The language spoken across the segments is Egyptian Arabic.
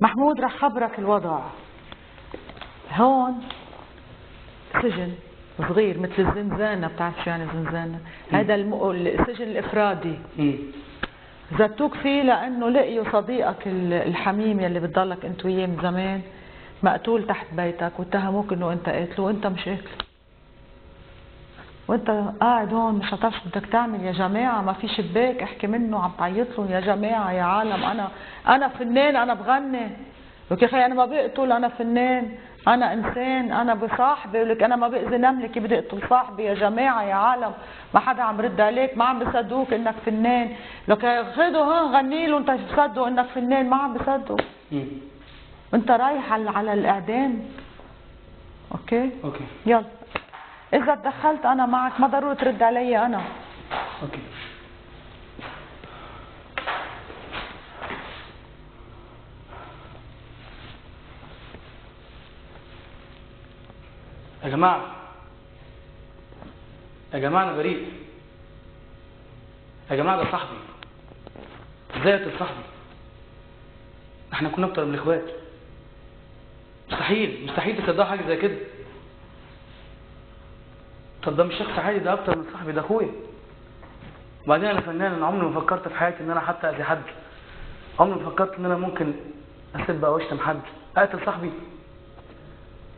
محمود رح خبرك الوضع. هون سجن صغير مثل الزنزانة، بتعرف شو يعني زنزانة؟ هذا السجن الإفرادي. زتوك فيه لأنه لقيوا صديقك الحميم يلي بتضلك أنت وياه من زمان مقتول تحت بيتك، واتهموك إنه أنت قاتله وأنت مش قاتله. وأنت قاعد هون مش هتعرف شو بدك تعمل. يا جماعة ما في شباك احكي منه، عم تعيط لهم يا جماعة يا عالم أنا فنان، أنا بغني. لك يا أخي أنا ما بقتل، أنا فنان، أنا إنسان، أنا بصاحبي، لك أنا ما بأذي نملة، كيف بدي أقتل صاحبي؟ يا جماعة يا عالم ما حدا عم رد عليك، ما عم بصدقوك إنك فنان. لك خذوا هون غني لهم تصدقوا إنك فنان، ما عم بصدقوا. أنت رايح على الإعدام. okay؟ okay. يلا إذا تدخلت أنا معك ما ضروري ترد علي أنا. okay. يا جماعة يا جماعة أنا بريء. يا جماعة ده صاحبي. إزاي أقتل صاحبي؟ إحنا كنا أكتر من الإخوات. مستحيل مستحيل تصدقوا حاجة زي كده. طب ده مش شخص عادي، ده أكتر من صاحبي، ده أخويا. وبعدين أنا فنان، أنا عمري ما فكرت في حياتي إن أنا حتى أذي حد. عمري ما فكرت إن أنا ممكن أسب أو أشتم حد، أقتل صاحبي.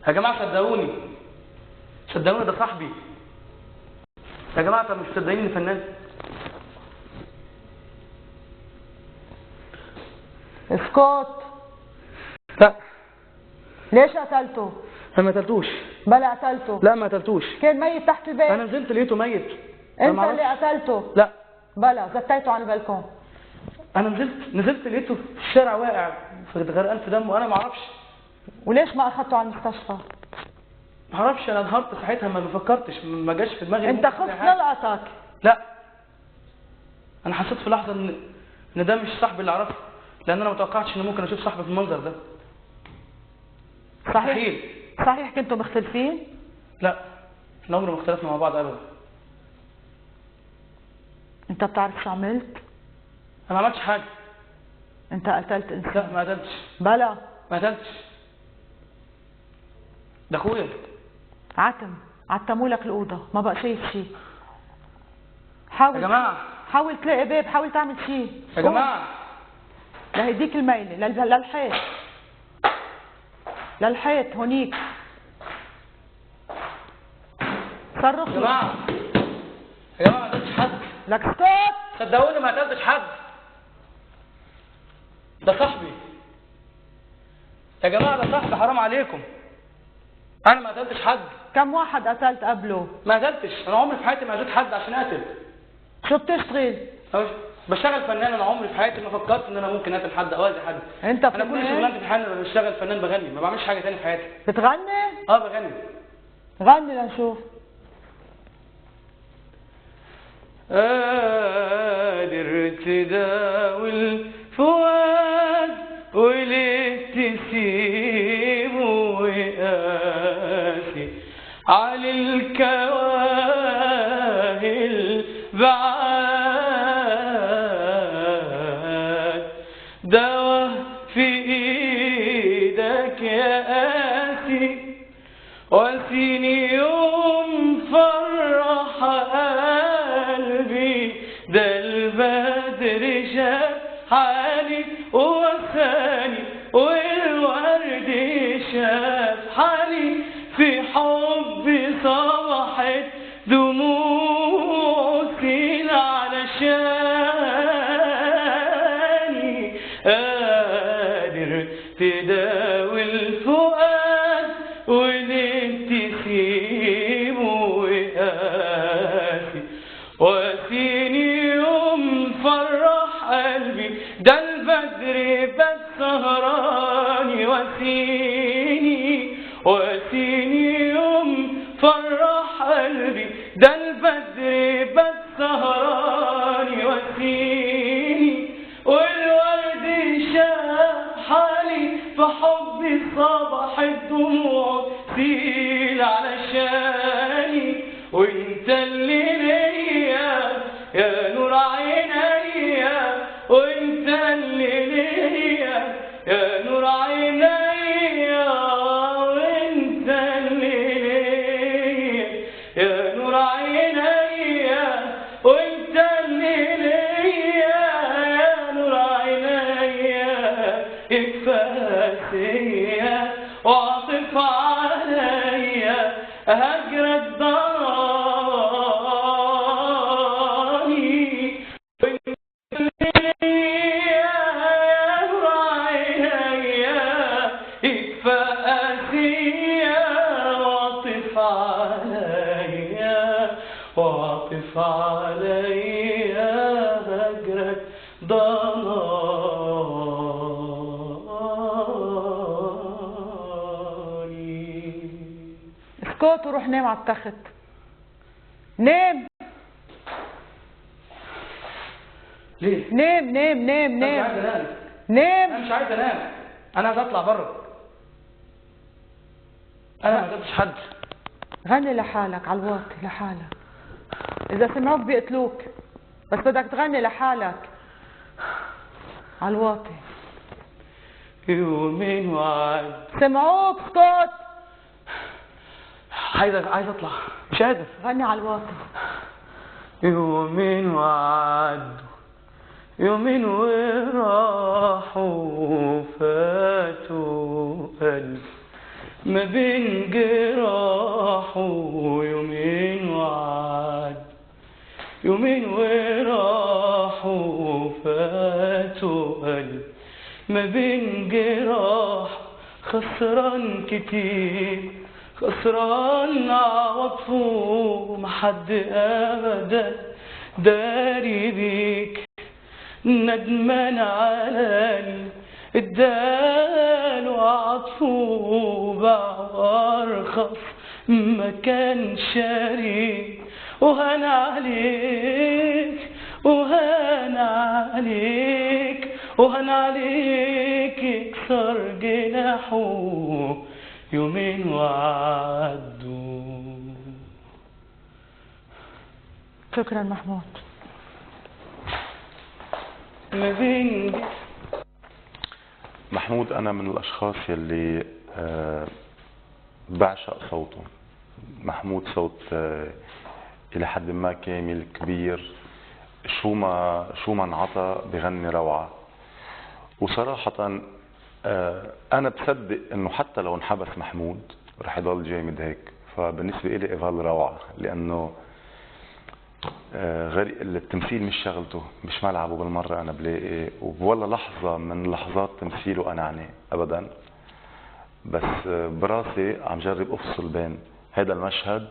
يا جماعة صدقوني صدقوني ده صاحبي. يا جماعة طب مش مصدقيني إني فنان؟ اسكت. لا. ليش قتلته؟ أنا ما قتلتوش. بلا قتلته. لا ما قتلتوش. كان ميت تحت البيت. أنا نزلت لقيته ميت. أنت اللي قتلته؟ لا. بلا زتيته على البلكون. أنا نزلت لقيته في الشارع واقع غرقان في دمه، وأنا ما أعرفش. وليش ما أخذته على المستشفى؟ ما اعرفش، انا انهارت ساعتها، ما فكرتش، ما جاش في دماغي. انت خفت نلقطك؟ لا انا حسيت في لحظة ان ده مش صاحبي اللي اعرفه، لان انا ما توقعتش ان ممكن اشوف صاحبي في المنظر ده. صحيح صحيح. كنتوا مختلفين؟ لا احنا عمرنا ما اختلفنا مع بعض ابدا. انت بتعرف شو عملت؟ انا ما عملتش حاجة. انت قتلت انسان. لا ما قتلتش. بلا ما قتلتش، ده اخويا. عتموا لك الاوضة، ما بقى شايف شيء. حاول يا جماعة، حاول تلاقي باب، حاول تعمل شيء يا جماعة. لهديك الميلة للحيط، للحيط هونيك. صرخ يا جماعة يا جماعة ما قتلتش حد. لك اسكت. صدقوني ما قتلتش حد، ده صاحبي يا جماعة، ده صاحبي، حرام عليكم. أنا ما قتلتش حد. كم واحد قتلت قبله؟ ما قتلتش، أنا عمري في حياتي ما قتلت حد عشان أقتل. شو بتشتغل؟ بشتغل فنان، أنا عمري في حياتي ما فكرت إن أنا ممكن أقتل حد أو أذي حد. أنت فنان؟ أنا كل شغلانتي في حياتي أنا بشتغل فنان، بغني، ما بعملش حاجة تاني في حياتي. بتغني؟ أه بغني. غني لنشوف. قادر تداوي الفؤاد وليه تسيبه وقاسي على الكواهل بعاد، دوا في ايدك يا قاسي، واسيني يوم فرح قلبي، ده البدر شاف حالي ووساني، والورد شاف حالي في حبي صبحت دموع سيل علشاني. قادر تداوي الفؤاد وليه تسيبه وقاسي، واسيني يوم فرح قلبي، ده البدر بس سهراني، واسيني واسيني يوم فرح قلبي، ده البدر بس سهراني، واسيني والورد شاف حالي في حبي صبح الدموع سيل علشاني، وانت اللي ليا يا نور عينيا، وانت اللي ليا يا نور يكفى قاسية وعطف عليا، هجرك ضراني يا يكفى قاسية وعطف عليا، وعطف عليا، هجرك ضناني. اسكت وروح نام على التخت. نام. ليه؟ نام نام نام نام. انا مش عايز انام. نام. انا مش عايز انام، انا عايز اطلع بره. انا ما قتلتش حد. غني لحالك على الواطي لحالك، اذا سمعوك بيقتلوك، بس بدك تغني لحالك على الواطي. يومين وعد سمعوك، اسكت. عايز اطلع، مش قادر. غني على الواطي. يومين وعدوا، يومين وراحوا، فاتوا قلبي ما بين جراحه. يومين وعد، يومين وراحوا، فاتوا قلبي ما بين جراح. خسران كتير، خسران عواطفه، ما حد ابدا داري بيك. ندمان على اللي اداله عطفه، باع ارخص ما كان شاري. وهان عليك، وهان عليك، وهان عليك يكسر جناحه. يومين وعدوا. شكرا محمود. ما بين محمود أنا من الأشخاص يلي بعشق صوته. محمود صوت إلى حد ما كامل كبير، شو ما انعطى بغني روعة. وصراحة أنا بصدق إنه حتى لو انحبس محمود رح يضل جامد هيك. فبالنسبة إلي إيفال روعة، لأنه غير التمثيل مش شغلته، مش ملعبه بالمرة. أنا بلاقي ولا لحظة من لحظات تمثيله أنا عني أبدا، بس براسي عم جرب أفصل بين هذا المشهد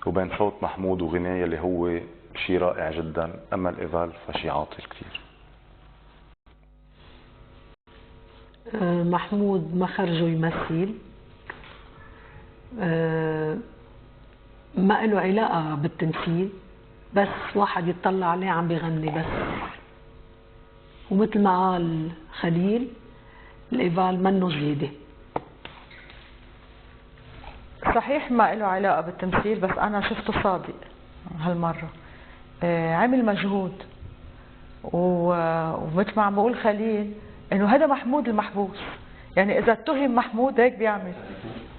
وبين صوت محمود وغناية اللي هو شيء رائع جدا، أما الإيفال فشي عاطل كثير. محمود ما خرجه يمثل، ما له علاقة بالتمثيل، بس واحد يطلع عليه عم بيغني بس. ومثل ما قال خليل، الإيفال منه زيادة. صحيح ما له علاقة بالتمثيل، بس أنا شفته صادق هالمرة، عمل مجهود، ومثل ما عم بقول خليل إنه هذا محمود المحبوس، يعني إذا اتهم محمود هيك بيعمل،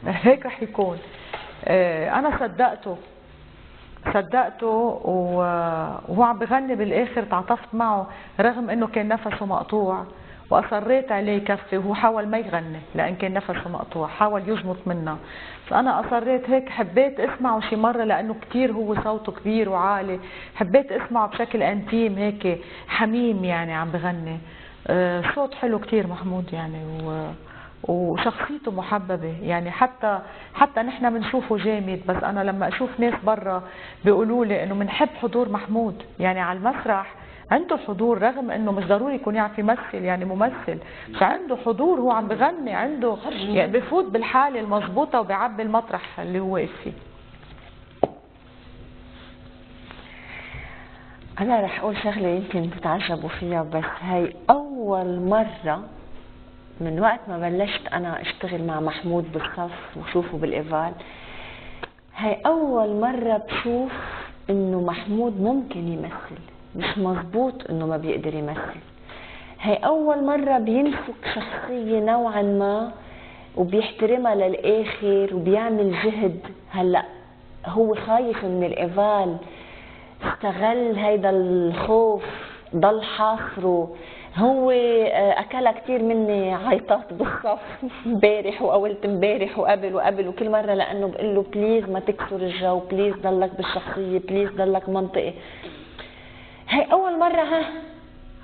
هيك رح يكون. أنا صدقته وهو عم بغني بالآخر تعاطفت معه، رغم إنه كان نفسه مقطوع، وأصريت عليه يكفي، وهو حاول ما يغني لأن كان نفسه مقطوع، حاول يزمط منا، فأنا أصريت هيك. حبيت أسمعه شي مرة لأنه كتير هو صوته كبير وعالي، حبيت أسمعه بشكل أنتيم هيك حميم يعني عم بغني. صوت حلو كتير محمود يعني، وشخصيته محببة يعني، حتى نحن بنشوفه جامد، بس أنا لما أشوف ناس برا بيقولوا لي إنه بنحب حضور محمود يعني على المسرح، عنده حضور رغم إنه مش ضروري يكون يعرف يمثل، يعني ممثل، بس عنده حضور، هو عم بغني، عنده يعني بفوت بالحالة المضبوطة وبيعبي المطرح اللي هو واقف فيه. أنا رح أقول شغلة يمكن تتعجبوا فيها، بس هي أول مرة من وقت ما بلشت أنا أشتغل مع محمود بالصف وشوفه بالإيفال، هي أول مرة بشوف إنه محمود ممكن يمثل، مش مزبوط إنه ما بيقدر يمثل. هي أول مرة بيمسك شخصية نوعا ما وبيحترمها للآخر وبيعمل جهد. هلأ هو خايف من الإيفال، استغل هيدا الخوف، ضل حاصره، هو اكلها كثير مني عيطات بالصف امبارح واولت امبارح وقبل وقبل وكل مرة، لانه بقول له please ما تكسر الجو، please ضلك بالشخصية، please ضلك منطقي. هي اول مرة ها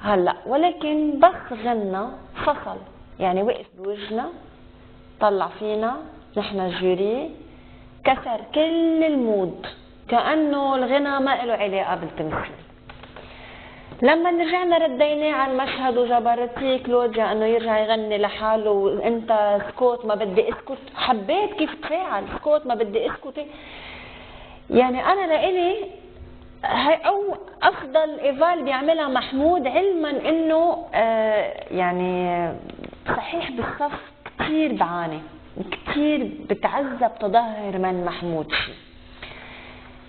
هلا، ولكن بس غنى فصل، يعني وقف بوجهنا، طلع فينا نحن ال jury، كسر كل ال mood، كأنه الغنى ما له علاقة بالتمثيل. لما رجعنا رديناه على المشهد وجبرتيه كلوديا انه يرجع يغني لحاله، وانت سكوت ما بدي اسكت، حبيت كيف تفاعل، سكوت ما بدي اسكت. يعني انا لإلي هي او افضل éval بيعملها محمود، علما انه يعني صحيح بالصف كثير بعاني، كثير بتعذب تظاهر من محمود شيء.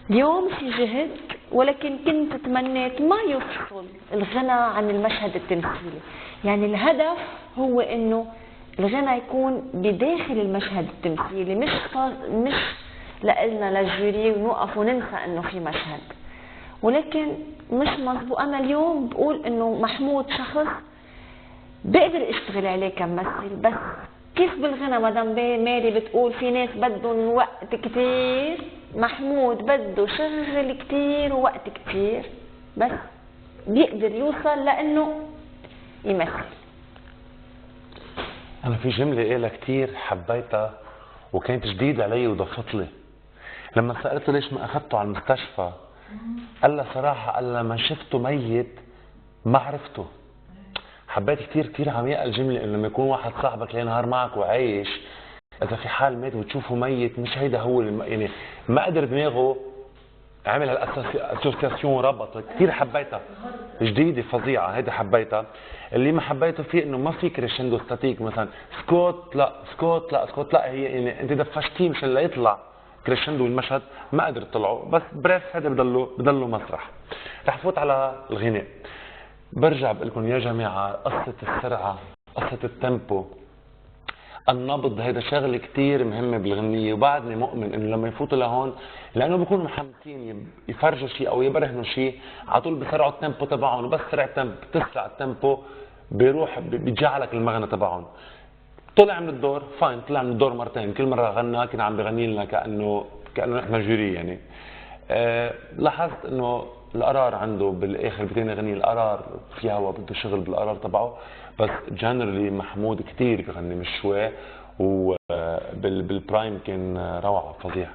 اليوم في جهد، ولكن كنت تمنيت ما يفصل الغنى عن المشهد التمثيلي. يعني الهدف هو انه الغنى يكون بداخل المشهد التمثيلي، مش لإلنا لل jury ونوقف وننسى انه في مشهد. ولكن مش مزبوط. انا اليوم بقول انه محمود شخص بقدر اشتغل عليه كممثل، بس كيف بالغنى؟ مدام ماري بتقول في ناس بدهم وقت كتير، محمود بده شغل كتير ووقت كتير، بس بيقدر يوصل لانه يمثل. انا في جملة إلها كتير حبيتها وكانت جديدة علي وضفت لي، لما سالته ليش ما اخذته على المستشفى، قال لها صراحة، قال لها لما شفته ميت ما عرفته. حبيت كثير كثير عميقة الجملة، انه لما يكون واحد صاحبك ليل نهار معك وعايش، اذا في حال مات وتشوفه ميت مش هيدا هو يعني ما قدر دماغه عمل هال association ربط. كثير حبيتها، جديدة فظيعة هيدا حبيتها. اللي ما حبيته فيه انه ما في crescendo statique، مثلا سكوت لا سكوت لا سكوت لا، هي يعني انت دفشتيه مشان ليطلع crescendo المشهد، ما قدر طلعه. بس bref هذا بضله مسرح. رح فوت على الغناء. برجع بقول لكم يا جماعة، قصة السرعة، قصة ال tempo، النبض، هذا شغله كثير مهمة بالغنيه. وبعدني مؤمن انه لما يفوتوا لهون، لانه بيكونوا محمسين يفرجوا شيء او يبرهنوا شيء، على طول بسرعوا ال tempo تبعهم، وبس سرعة بتسرع ال tempo بيروح بيجعلك المغنى تبعهم. طلع من الدور fine، طلع من الدور مرتين، كل مرة غنى كان عم بغني لنا كانه نحن jury يعني. لاحظت انه القرار عنده بالاخر بتاني غنية القرار فيها هو بده شغل بالقرار تبعه، بس generally محمود كثير بغني مش شوي، وبال prime كان روعه فظيع.